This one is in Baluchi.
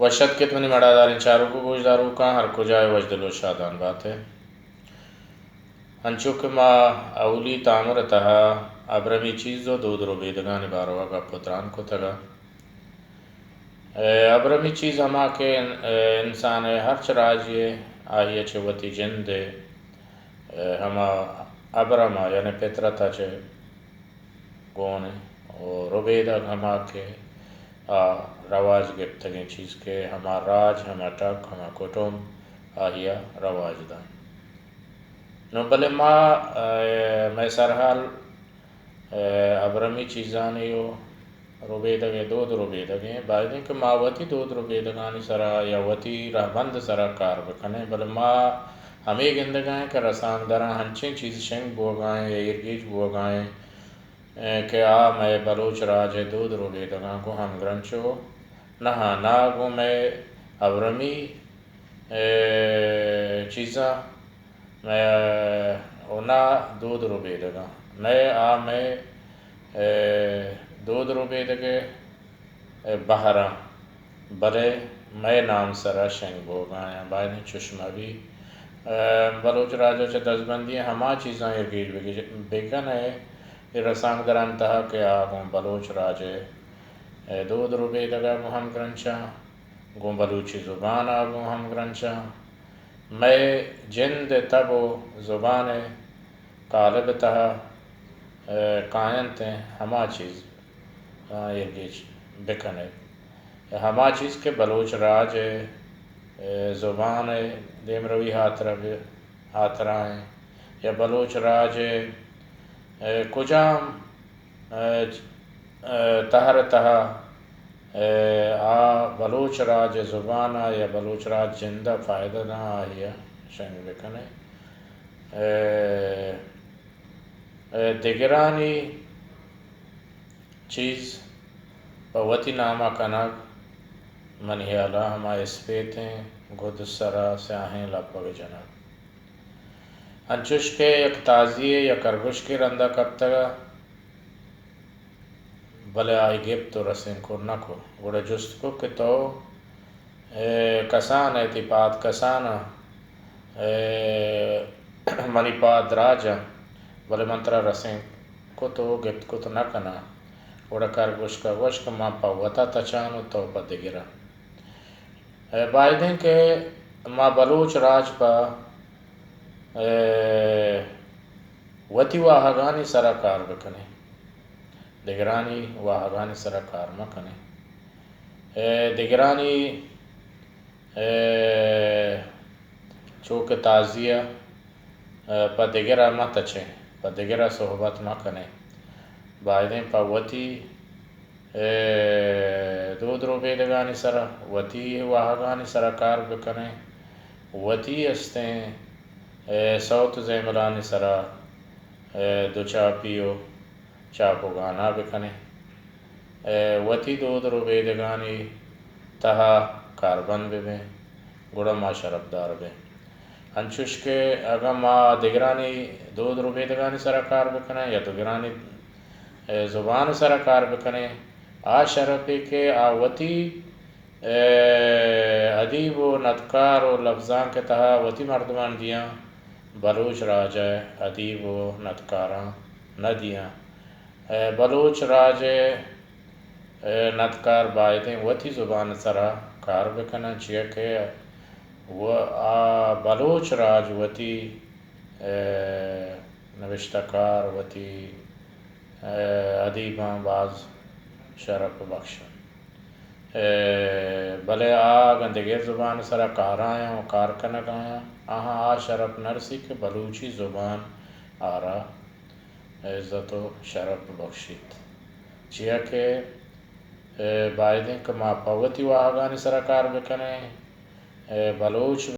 وش اتک ات منی مڑاداریں چاروک و گوشداروکاں، ہر کجا ئے وشدل و شادان بات ئے۔ انچو کہ ما اولی تامر ء تہا ابرمی چیز و دود ربیدگانی باروا گپ و تران کتگ ء، اے ابرمی چیز ہما کہ ان-، اے انسان ء ہرچ راجے آئی ء چہ وتی جند ء، اے ہما ابرم ء یعنی فطرت ء چہ گون انت و ربیدگ ہما کہ آ رواج گپتگیں چیز کہ ہما راج، ہما ٹک، ہما کٹم آئی ء رواج دنت۔ نوں بلے ما، اے، مئے سرحال، اے، ابرمی چیزانی و ربیدگ ء دود ربیدگیں، باید انت کہ ما وتی دود ربیدگانی سرا یا وتی رہبند سرا کار بکنیں، بلے ما ہمے گندگائیں کہ رسانکدراں ہنچیں چیز شنگ بوگائیں یا ایرگیج بوگائیں، اے، کہ آ مئے بلوچ راج ء دود ربیدگاں گوں ہمگرنچ و نہ آں، نا گوں مئے ابرمی، اے، چیزاں، اے، و نا دود ربیدگاں۔ مئے آ مئے، اے، دود ربیدگ ء بہراں، بلے مئے نام سرا شنگ بوگایاں۔ باید انت چش مہ بی۔ اے، بلوچ راج ء چہ دزبندی ء ہما چیزاں ایرگیج بگیج-، بکن ء اے رسانکدرانی تہا کہ آ گوں بلوچ راج ء، اے، دود ربیدگ ء گوں ہمگرنچاں، گوں بلوچی زبان ء گوں ہمگرنچاں، مئے جند ء تب و زبان ء قالب ء تہا، اے، کاینت انت، ہما چیز آ ایرگیج بکن ات۔ ہما چیز کہ بلوچ راج ء، اے، زبان ء دیمروی ہاترا بہ-، ہاترا انت یا بلوچ راج ء، اے، کجام، اے، اے، تہر ء تہا، اے، آ بلوچ راج ء زبان ء یا بلوچ راج جند ء فائدہ داں آئی ء شنگ بکن ات۔ اے، اے، دگرانی چیز پہ وتی نام ء کنگ، منی ہیال ء ہما اسپیتیں گد سر ء سیاہیں لبگ جنگ۔ انچوش کہ یک تازیے یا کرگوشکے رند ء کپتگ ء، بلے آئی گپت و رسینکو نہ کو۔ گڑا جست کو کہ تو اے، کسان ء تئی پاد کسان ء، اے، منی پاد دراج ء، بلے من ترا رسینگ کت و گپت کت نہ کناں۔ گڑا کرگوشک ء گوشت کہ من پہ وت ء تچان و تو پہ دگر ء۔ اے، بائدیں کہ ما بلوچ راج پہ، اے، وتی واہگانی سرا کار بکنیں، دگرانی واہگانی سرا کار مکنیں۔ اے، دگرانی، اے، چو کہ تازی ء، اے، پہ دگر ء مہ تچیں، پہ دگر ء صحبت مہ کنیں۔ بائدیں پہ وتی، اے، دود ربیدگانی سرا، وتی واہگانی سرا کار بکنیں، وتی استیں، اے، سوت زیملانی سرا، اے، دوچاپی و چاپ و گانا بکنیں، اے، وتی دود ربیدگانی تہا کاربند ببیں، گڑا ما شرپدار بیں۔ انچوش کہ اگاں ما دگرانی دود ربیدگانی سرا کار بکنیں یا دگرانی، اے، زبان سرا کار بکنیں، آ شرپے کہ آ وتی اے، ادیب و ندکار و لبزانک ء تہا وتی مردمان دیاں، بلوچ راج ء ادیب و ندکاراں نہ دیاں۔ اے، بلوچ راج ء، اے، ندکار بائدیں وتی زبان ء سرا کار بکناں، چیا کہ و-، آ بلوچ راج وتی، اے، نبشتہ کار، وتی، اے، ادیباں باز شرپ بخشاں۔ اے، بلے آ اگاں دگہ زبان سرا کار آیاں و کار کنگ آیاں، آہاں آ شرپ نرسی کہ بلوچی زبان آرا عزت و شرپ بخشیت۔ چیا کہ، اے، بائدیں کہ ما پہ وتی واہگانی سرا کار بکنیں، اے، بلوچ